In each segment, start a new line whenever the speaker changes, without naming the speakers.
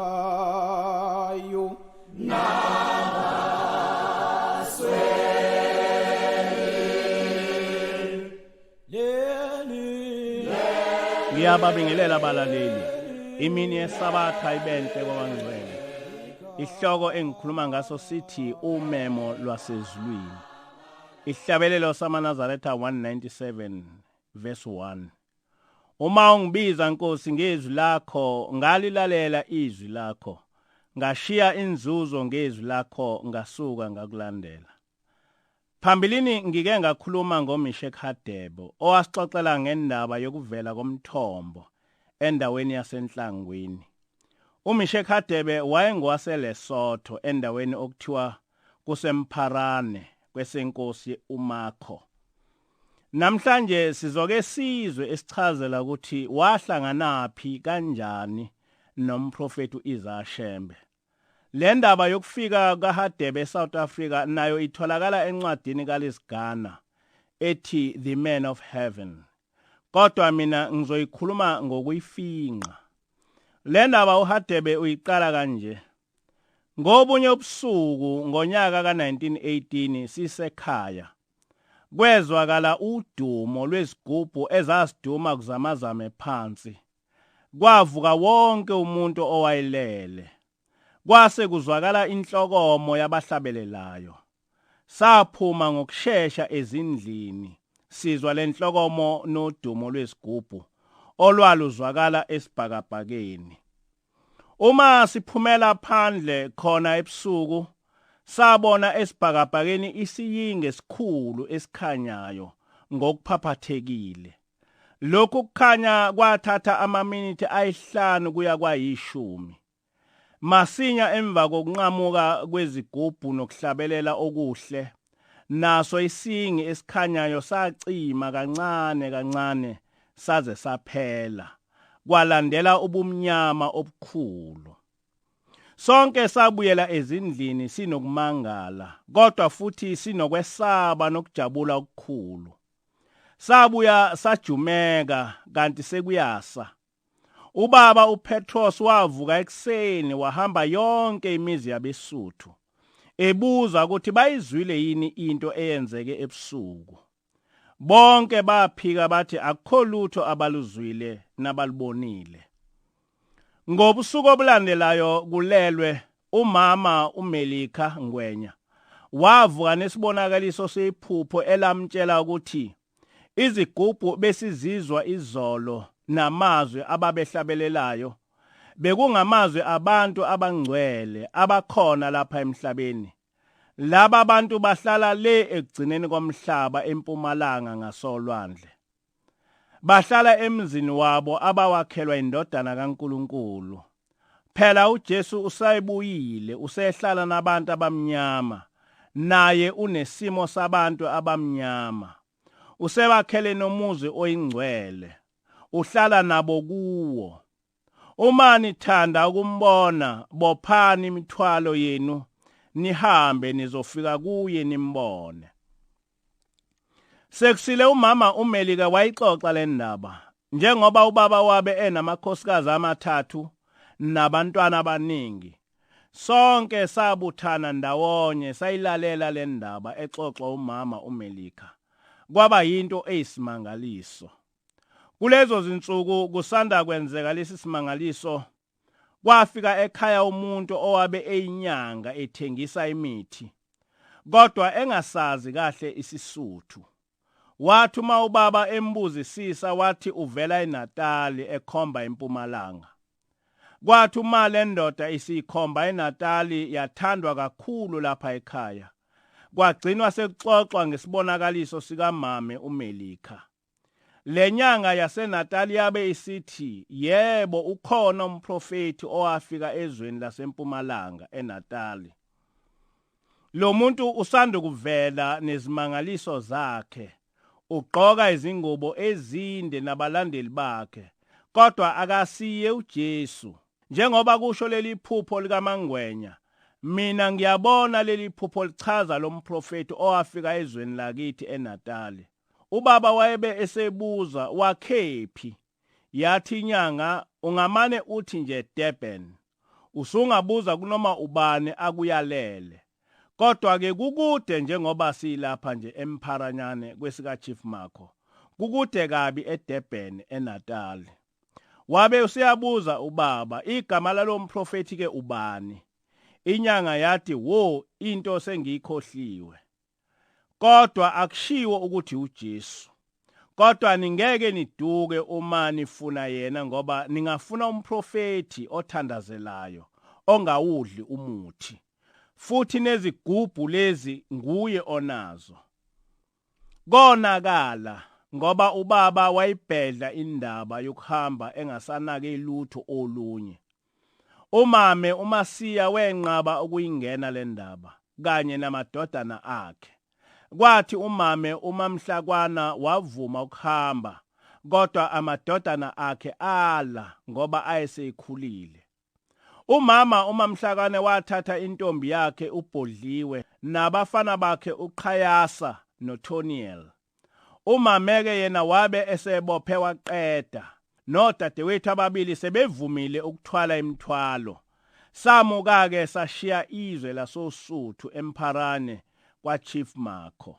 Abadingayo leli.
Ngiyababingelela abalaleli. Imini yeSabatha ibenhle kwabangcwele. Ihloko engikhuluma ngaso sithi umemo lwasezulwini. Ihlabelelo samaNazaretha 197 verse 1. Uma ungibiza Nkosi ngezwi lakho, ngalilalela izwi lakho. Ngashiya inzuzo ngezwi lakho, ngasuka ngakulandela. Phambilini ngike ngakhuluma ngoMishek Hadebe owasixoxela ngendaba yokuvela komthombo endaweni yaseNhlangwini. uMishek Hadebe wayengowaseLesotho endaweni okuthiwa kuseMpharane kwesenkosi uMakho. Namhlanje sizoke sizwe esichazela ukuthi wahlanganaphi kanjani nomprofeti uIsaiah Shembe. Le ndaba yokufika kaHadebe eSouth Africa nayo itholakala encwadini kaLiz Garner ethi The Man of Heaven. Kodwa mina ngizoyikhuluma ngokuyifinqa. Le ndaba uHadebe uyiqala kanje. Ngobunye ubusuku ngonyaka ka-1918 sisekhaya, kwezwakala udumo lwezigubhu ezasiduma kuzamazame phansi. Kwavuka wonke umuntu owayelele. Kwase kuzwakala inhlokomo yabahlabelelayo. Saphuma ngokushesha ezindlini, sizwa lenhlokomo nodumo lwezigubhu olwaluzwakala esibhakabhakeni. Uma siphumela phandle khona ebusuku, sabona esibhakabhakeni isiyingi esikhulu esikhanyayo ngokuphaphathekile. Lokhu kukhanya kwathatha amaminithi ayihlanu kuya kwayishumi. Masinya emva kokunqamuka kwezigubhu nokuhlabelela okuhle, naso isingi esikhanyayo sacima kancane kancane saze saphela. Kwalandela ubumnyama obukhulu. Sonke sabuyela ezindlini sinokumangala, kodwa futhi sinokwesaba nokujabula okukhulu. Sabuya sajumeka kanti sekuyasa. Ubaba uPetros wavuka ekuseni wahamba yonke imizi yabeSuthu, ebuza ukuthi bayizwile yini into eyenzeke ebusuku. Bonke baphika bathi akukho lutho abaluzwile nabalubonile. Ngobusuku obulandelayo kulelwe, umama uMelika Ngwenya wavuka nesibonakaliso sephupho elamtshela ukuthi izigubhu besizizwa izolo namazwi ababehlabelelayo bekungamazwi abantu abangcwele abakhona lapha emhlabeni. Laba bantu bahlala le ekugcineni komhlaba empumalanga ngasolwandle. Bahlala emzini wabo abawakhelwa indodana kaNkuluNkulu. Phela uJesu usayibuyile, usehlala nabantu abamnyama, naye unesimo sabantu abamnyama. Usebakhele nomuzi oyingcwele, uhlala nabo kuwo. Uma nithanda ukumbona, bophani imithwalo yenu, nihambe nizofika kuye nimbone. Sekusile umama uMelika wayixoxa le ndaba. Njengoba ubaba wabe enamakhosikazi amathathu nabantwana abaningi, sonke sabuthana ndawonye sayilalela le ndaba exoxwa umama uMelika. Kwaba yinto eyisimangaliso. Kulezo zinsuku kusanda kwenzeka lesi simangaliso, kwafika ekhaya umuntu owabe eyinyanga ethengisa imithi, kodwa engasazi kahle isiSuthu. Wathi uma ubaba embuzisisa wathi uvela eNatali ekhomba empumalanga. Kwathi uma le ndoda isikhomba eNatali yathandwa kakhulu lapha ekhaya. Kwagcinwa sekuxoxwa ngesibonakaliso sikamame uMelika. Le nyanga yaseNatali yabe isithi, yebo ukhona umprofeti owafika ezweni lasempumalanga eNatali. Lo muntu usanda kuvela nezimangaliso zakhe. Ugqoka izingubo ezinde nabalandeli bakhe, kodwa akasiye uJesu. Njengoba kusho leli phupho likaMangwenya, mina ngiyabona leli phupho lichaza lo mprofeti owafika ezweni lakithi eNatali. Ubaba wayebe esebuza wakhephi, yathi inyanga ungamane uthi nje Durban, usungabuza kunoma ubani akuyalele. Kodwa ke kukude njengoba silapha nje eMpharanyane kwesika Chief Makho, kukude kabi eDurban eNatali. Wabe usiyabuza ubaba igama lalo mprofeti ke ubani. Inyanga yathi wo into sengiyikhohliwe, kodwa akushiwo ukuthi uJesu. Kodwa ningeke niduke uma nifuna yena, ngoba ningafuna umprofeti othandazelayo ongawudli umuthi, futhi nezigubhu lezi nguye onazo. Konakala ngoba ubaba wayibhedla indaba yokuhamba engasanake lutho olunye. Umame uMasiya wenqaba ukuyingena le ndaba kanye namadodana akhe. Kwathi umame uMamhlakwana wavuma ukuhamba, kodwa amadodana akhe ala ngoba ayesekhulile. Umama uMamhlakwane wathatha intombi yakhe uBhodliwe nabafana bakhe uQhayasa noToniel. Umameke yena wabe esebophe waqeda. Nodadewethu ababili sebevumile ukuthwala imithwalo. Samuka ke sashiya izwe lasoSuthu eMpharane kwa Chief Makho.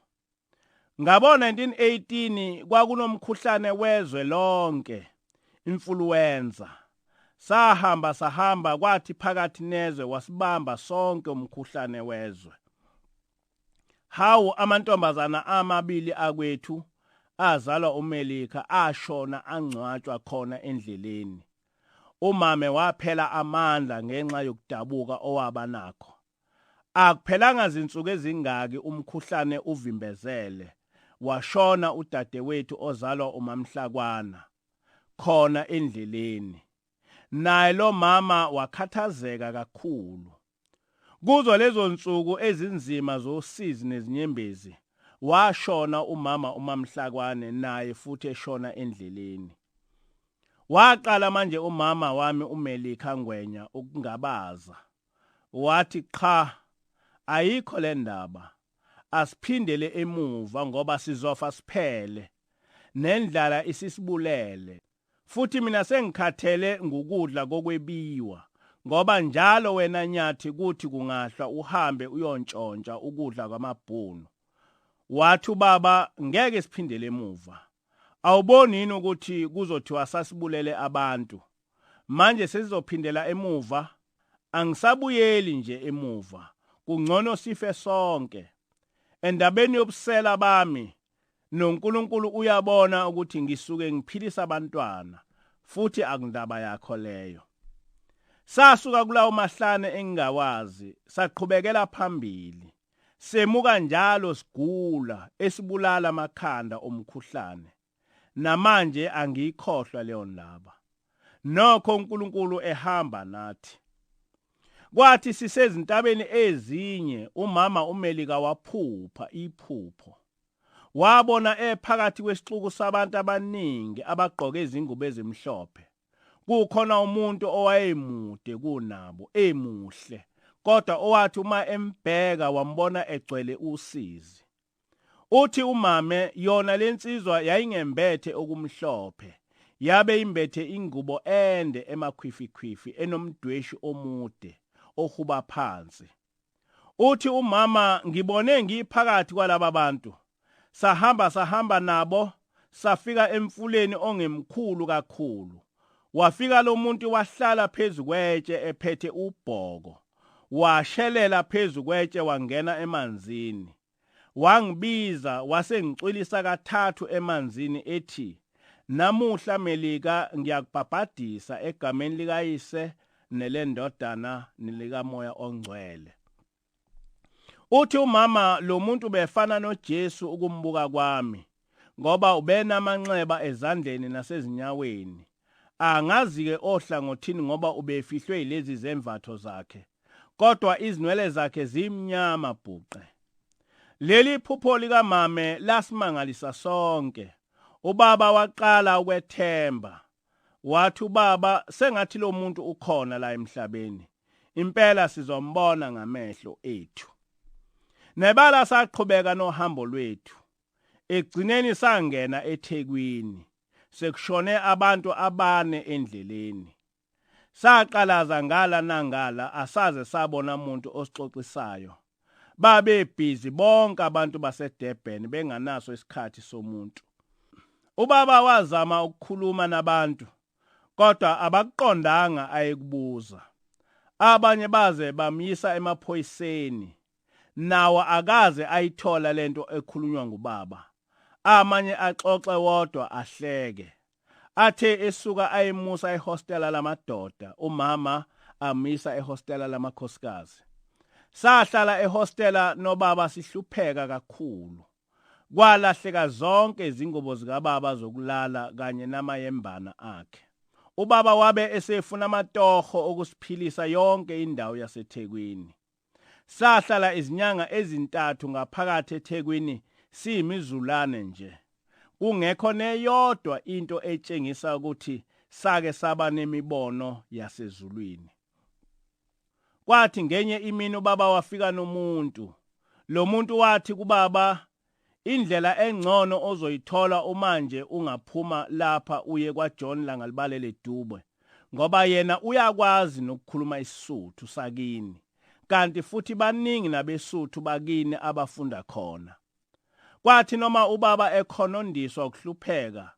Ngabo 1918 kwakunomkhuhlane wezwe lonke, influenza. Sahamba sahamba kwathi phakathi nezwe wasibamba sonke umkhuhlane wezwe. Hawu, amantombazana amabili akwethu azalwa uMelika ashona angcwatshwa khona endleleni. Umame waphela amandla ngenxa yokudabuka owaba nakho. Akuphelanga zinsuku ezingaki umkhuhlane uvimbezele, washona udadewethu ozalwa uMamhlakwana khona endleleni. Naye lo mama wakhathazeka kakhulu. Kuzo lezo nsuku ezinzima zosizi nezinyembezi, washona umama uMamhlakwane naye futhi eshona endleleni. Waqala manje umama wami uMelika Ngwenya ukungabaza. Wathi qha, ayikho le ndaba, asiphindele emuva ngoba sizofa siphele, nendlala isisibulele. Futhi mina sengikhathele ngukudla kokwebiwa, ngoba njalo wena Nyathi kuthi kungahlwa uhambe uyontshontsha ukudla kwamabhunu. Wathi ubaba ngeke siphindele emuva. Awuboni yini ukuthi kuzothiwa sasibulele abantu? Manje sesizophindela emuva? Angisabuyeli nje emuva, kungcono sife sonke. Endabeni yobusela bami, noNkulunkulu uyabona ukuthi ngisuke ngiphilisa abantwana, futhi akundaba yakho leyo. Sasuka kulawo mahlane engingawazi, saqhubekela phambili. Semuka njalo sigula, esibulala amakhanda omkhuhlane. Namanje angiyikhohlwa leyo ndaba. Nokho uNkulunkulu ehamba nathi. Kwathi sisezintabeni ezinye, umama uMelika waphupha iphupho. Wabona ephakathi kwesixuku sabantu abaningi abagqoke izingubo ezimhlophe. Kukhona umuntu owayemude kunabo, emuhle, kodwa owathi uma embheka wambona egcwele usizi. Uthi umame yona lensizwa yayingembethe okumhlophe, yabe imbethe ingubo ende emakhwifikhwifi enomdweshu omude ohuba phansi. Uthi umama ngibone ngiphakathi kwalaba bantu. Sahamba sahamba nabo, safika emfuleni ongemkhulu kakhulu. Wafika lo muntu wahlala phezu kwetshe ephethe ubhoko. Washelela phezu kwetshe wangena emanzini. Wangibiza wasengicwilisa kathathu emanzini ethi, namuhla Melika ngiyakubhabhadisa egameni likaYise neleNdodana nelikaMoya oNgcwele. Uthi umama lo muntu befana noJesu ukumbuka kwami, ngoba ubenamanxeba ezandleni nasezinyaweni. Angazi-ke ohlangothini ngoba ubefihlwe yilezi zembatho zakhe, kodwa izinwele zakhe zimnyama bhuqe. Leli phupho likamame lasimangalisa sonke. Ubaba waqala ukwethemba. Wathi ubaba sengathi lo muntu ukhona la emhlabeni. Impela sizombona ngamehlo ethu. Nebala saqhubeka nohambo lwethu. Egcineni sangena eThekwini. Sekushone abantu abane endleleni. Saqalaza ngala nangala asaze sabona umuntu osixoxisayo. Babe busy bonke abantu baseDurban benganaso isikhathi somuntu. Ubaba wazama ukukhuluma nabantu kodwa abakuqondanga ayekubuza. Abanye baze bamyisa emaphoyiseni. Nawo akaze ayithola lento ekhulunywa ngubaba. Amanye axoxe wodwa ahleke. Athe esuka ayimusa ehostela lamadoda, umama amisa ehostela lamakhosikazi. Sahlala ehostela nobaba sihlupheka kakhulu. Kwalahleka zonke izingubo zikababa zokulala kanye namayembana akhe. Ubaba wabe esefuna amatoho okusiphilisa yonke indawo yaseThekwini. Sahlala izinyanga ezintathu ngaphakathi eThekwini siyimizulane nje. Kungekho neyodwa into etshengisa ukuthi sake saba nemibono yasezulwini. Kwathi ngenye imini ubaba wafika nomuntu. Lo muntu wathi kubaba, indlela engcono ozoyithola umanje ungaphuma lapha uye kwaJohn Langalibalele Dube, ngoba yena uyakwazi nokukhuluma isiSuthu sakini, kanti futhi baningi nabeSuthu bakini abafunda khona. Kwathi noma ubaba ekhonondiswa ukuhlupheka,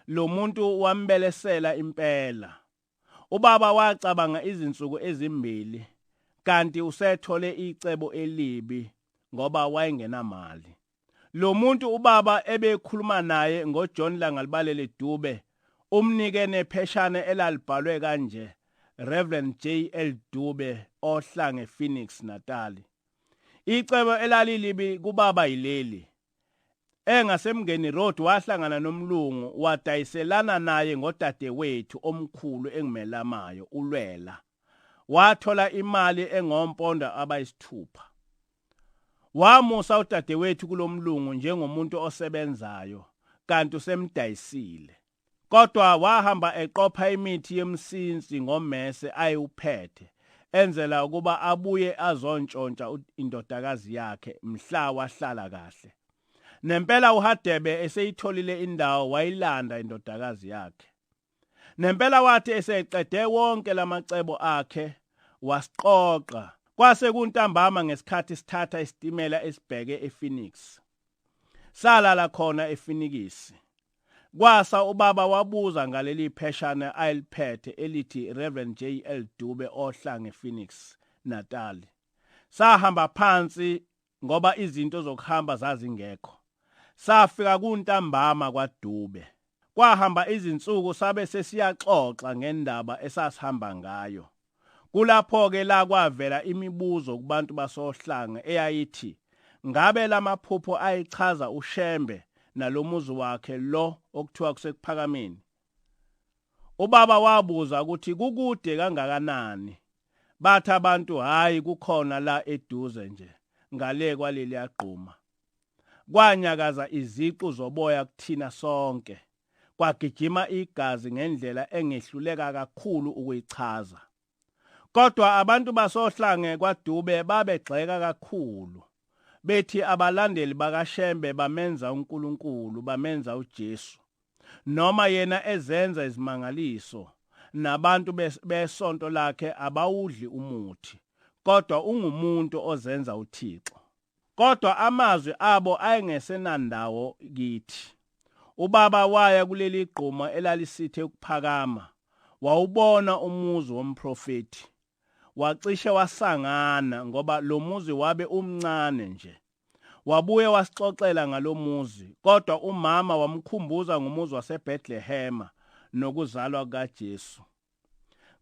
lo muntu wambelesela impela. Ubaba wacabanga izinsuku ezimbili, kanti usethole icebo elibi ngoba wayengenamali. Lo muntu ubaba ebekhuluma naye ngoJohn Langalibalele Dube umnike nepheshana elalibhalwe kanje, Reverend J.L. Dube Ohlange Phoenix Natal. Icebo elalilibi kubaba yileli. Engasemngeni Road wahlangana nomlungu wadayiselana naye ngodadewethu omkhulu engimelamayo uLwela. Wathola imali engomponda abayisithupha. Wamusa udadewethu kulomlungu njengomuntu osebenzayo kanti usemdayisile. Kodwa wahamba eqopha imithi yemsinsi ngomese ayewuphethe, enzela ukuba abuye azontshontsha indodakazi yakhe mhla wahlala kahle. Nempela uHadebe eseyitholile indawo wayilanda indodakazi yakhe. Nempela wathi eseqede wonke lamacebo akhe wasiqoqa. Kwase kuntambama ngesikhathi sithatha isitimela esibheke ePhoenix. Salala khona ePhoenix. Kwasa ubaba wabuza ngaleli pheshana ayiliphethe elithi Reverend J.L. Dube Ohlange Phoenix Natal. Sahamba phansi ngoba izinto zokuhamba zazingekho. Safika kuntambama kwaDube. Kwahamba izinsuku sabe sesiyaxoxa ngendaba esasihamba ngayo. Kulapho-ke la kwavela imibuzo kubantu basoHlanga eyayithi ngabe lamaphupho ayichaza uShembe nalomuzi wakhe lo okuthiwa kusekuphakameni. Ubaba wabuza ukuthi kukude kangakanani. Bathi abantu hayi kukhona la eduze nje ngale kwaleli yagquma. Kwanyakaza iziqu zoboya kuthina sonke. Kwagijima igazi ngendlela engehluleka kakhulu ukuyichaza. Kodwa abantu basoHlange kwaDube babegxeka kakhulu. Bethi abalandeli bakaShembe bamenza uNkulunkulu, bamenza uJesu. Noma yena ezenza izimangaliso, nabantu besonto lakhe abawudli umuthi, kodwa ungumuntu ozenza uThixo. Kodwa amazwi abo ayengesenandawo kithi. Ubaba waya kuleli gquma elalisithe ukuphakama, wawubona umuzi womprofeti. Wacishe wasangana ngoba lo muzi wabe umncane nje. Wabuye wasixoxela ngalomuzi, kodwa umama wamkhumbuza ngomuzi waseBethlehema nokuzalwa kukaJesu.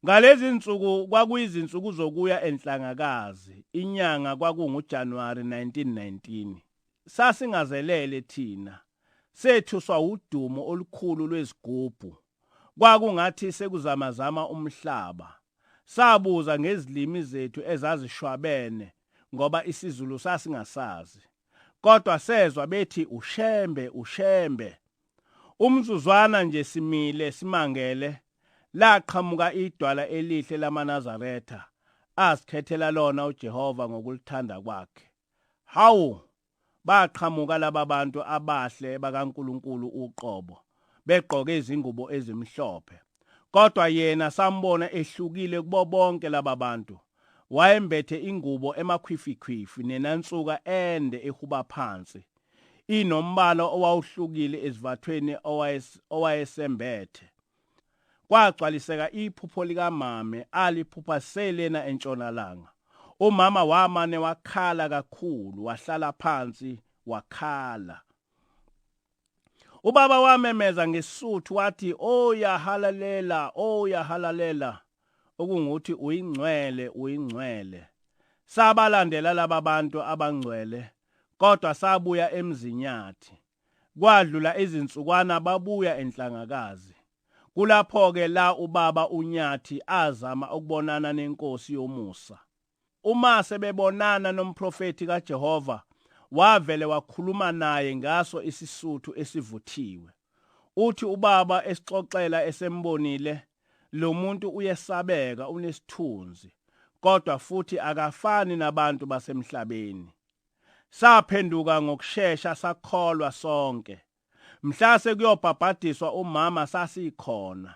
Ngalezi insuku kwakuyizinsuku zokuya enhlangakazi, inyanga kwakunguJanuary 1919. Sasingazelele thina, sethuswa udumo olukhulu lwezigubhu. Kwakungathi sekuzamazama umhlaba. Sabuza ngezilimi zethu ezazishwabene ngoba isiZulu sasingasazi. Kodwa sezwa bethi uShembe, uShembe. Umzuzwana nje simile simangele, laqhamuka idwala elihle lamaNazaretha azikhethela lona uJehova ngokulithanda kwakhe. Hawu, baqhamuka laba bantu abahle bakaNkuluNkulu uqobo, begqoke izingubo ezimhlophe. Kodwa yena sambona ehlukile kubo bonke laba bantu. Wayembethe ingubo emakhwifikhwifi nenansuka ende ehuba phansi, inombala owawuhlukile ezivathweni owayesembethe. Kwagcwaliseka iphupho likamame aliphupha selena entshonalanga. Umama wamane wakhala kakhulu, wahlala phansi wakhala. Ubaba wamemeza ngesuthu wathi, "Oh ya halalela, oh ya halalela," okungukuthi uyingcwele, uyingcwele. Sabalandela laba bantu abangcwele, kodwa sabuya eMzinyathi. Kwadlula izinsukwana babuya enhlangakazi. Kulapho-ke la ubaba uNyathi azama ukubonana nenkosi yomusa. Uma sebebonana nomprofethi kaJehova, wavele wakhuluma naye ngaso isiSuthu esivuthiwe. Uthi ubaba esixoxela esembonile, lo muntu uyesabeka, unesithunzi, kodwa futhi akafani nabantu basemhlabeni. Saphenduka ngokushesha sakholwa sonke. Mhla sekuyobhabhadiswa umama sasikhona.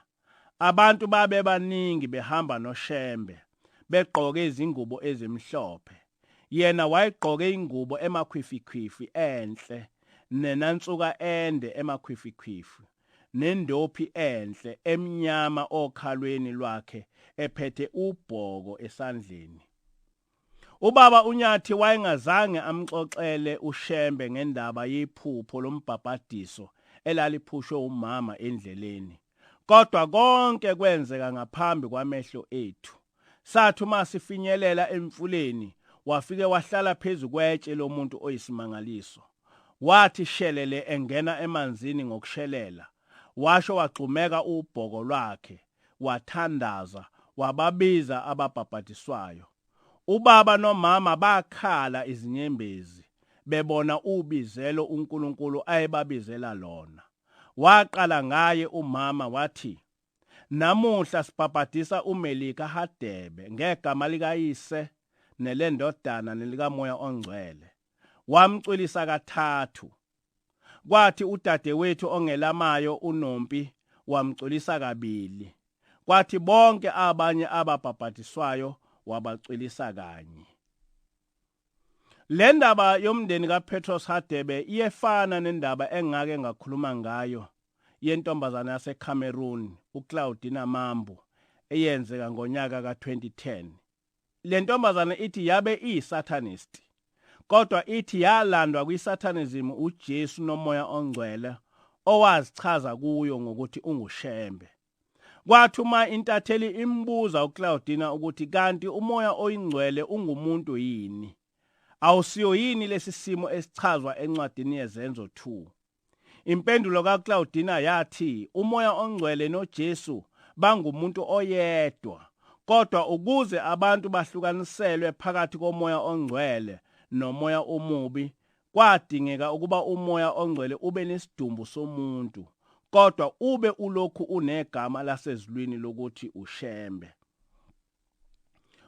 Abantu babe baningi behamba noShembe, begqoke izingubo ezimhlophe. Yena wayegqoke ingubo emakhwifikhwifi enhle, nenansuka ende emakhwifikhwifi, nendophi enhle emnyama okhalweni lwakhe, ephethe ubhoko esandleni. Ubaba uNyathi wayengazange amxoxele uShembe ngendaba yephupho lombhabhadiso elaliphushwe umama endleleni. Kodwa konke kwenzeka ngaphambi kwamehlo ethu. Sathi uma sifinyelela emfuleni, wafike wahlala phezu kwetshe lomuntu oyisimangaliso. Wathi shelele engena emanzini ngokushelela, washo wagxumeka ubhoko lwakhe, wathandaza, wababiza ababhabhadiswayo. Ubaba nomama bakhala izinyembezi bebona ubizelo uNkulunkulu ayebabizela lona. Waqala ngaye umama wathi, "Namuhla sibhabhadisa uMelika Hadebe ngegama likaYise nelendodana nelikaMoya oNgcwele." Wamcwilisa kathathu. Kwathi udadewethu ongelamayo uNompi wamcwilisa kabili. Kwathi bonke abanye ababhabhadiswayo wabacwilisa kanye. Le ndaba yomndeni kaPetros Hadebe iyefana nendaba engake ngakhuluma ngayo yentombazana yaseCameroon uClaudina Mambu eyenzeka ngonyaka ka-2010. Le ntombazana ithi yabe iyisatanist, kodwa ithi yalandwa kwisatanism uJesu noMoya oNgcwele owazichaza kuyo ngokuthi unguShembe. Kwathi uma intatheli imbuza uClaudina ukuthi kanti uMoya oyiNgcwele ungumuntu yini, awusiyo yini lesi simo esichazwa encwadini yeZenzo 2? Impendulo kaClaudina yathi uMoya oNgcwele noJesu bangumuntu oyedwa, kodwa ukuze abantu bahlukaniselwe phakathi koMoya oNgcwele nomoya omubi, kwadingeka ukuba uMoya oNgcwele ube nesidumbu somuntu, kodwa ube ulokhu unegama lasezulwini lokuthi uShembe.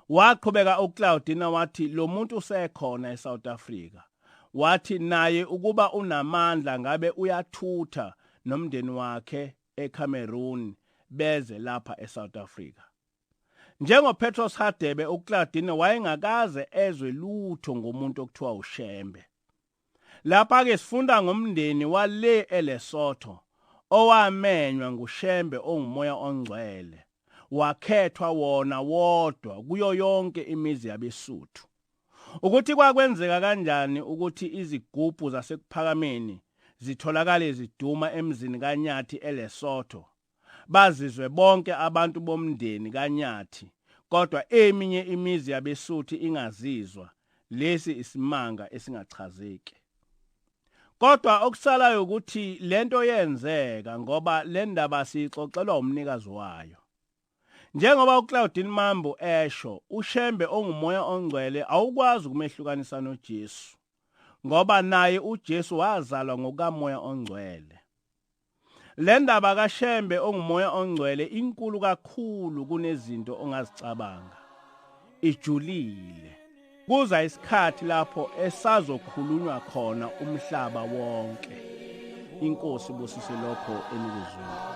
Waqhubeka uClaudina wathi lo muntu usekhona eSouth Africa. Wathi naye ukuba unamandla ngabe uyathutha nomndeni wakhe eCameroon beze lapha eSouth Africa. NjengoPetros Hadebe, uClaudine wayengakaze ezwe lutho ngomuntu okuthiwa uShembe. Lapha ke sifunda ngomndeni wale eLesotho owamenywa nguShembe onguMoya oNgcwele, wakhethwa wona wodwa kuyo yonke imizi yabeSuthu. Ukuthi kwakwenzeka kanjani ukuthi izigubhu zasekuphakameni zitholakale ziduma emzini kaNyathi eLesotho. Bazizwe bonke abantu bomndeni kaNyathi, kodwa eminye imizi yabeSuthu ingazizwa. Lesi isimanga esingachazeki. Kodwa okusalayo ukuthi lento yenzeka ngoba le ndaba siyixoxelwa umnikazi wayo. Njengoba uClaudine Mambo esho, uShembe ongumoya ongcwele awukwazi ukumehlukanisa noJesu, ngoba naye uJesu wazalwa ngokamoya ongcwele. Le ndaba kaShembe ongumoya ongcwele inkulu kakhulu kunezinto ongazicabanga. Ijulile. Kuza isikhathi lapho esazokhulunywa khona umhlaba wonke. Inkosi ibusise lokho enikuzwile.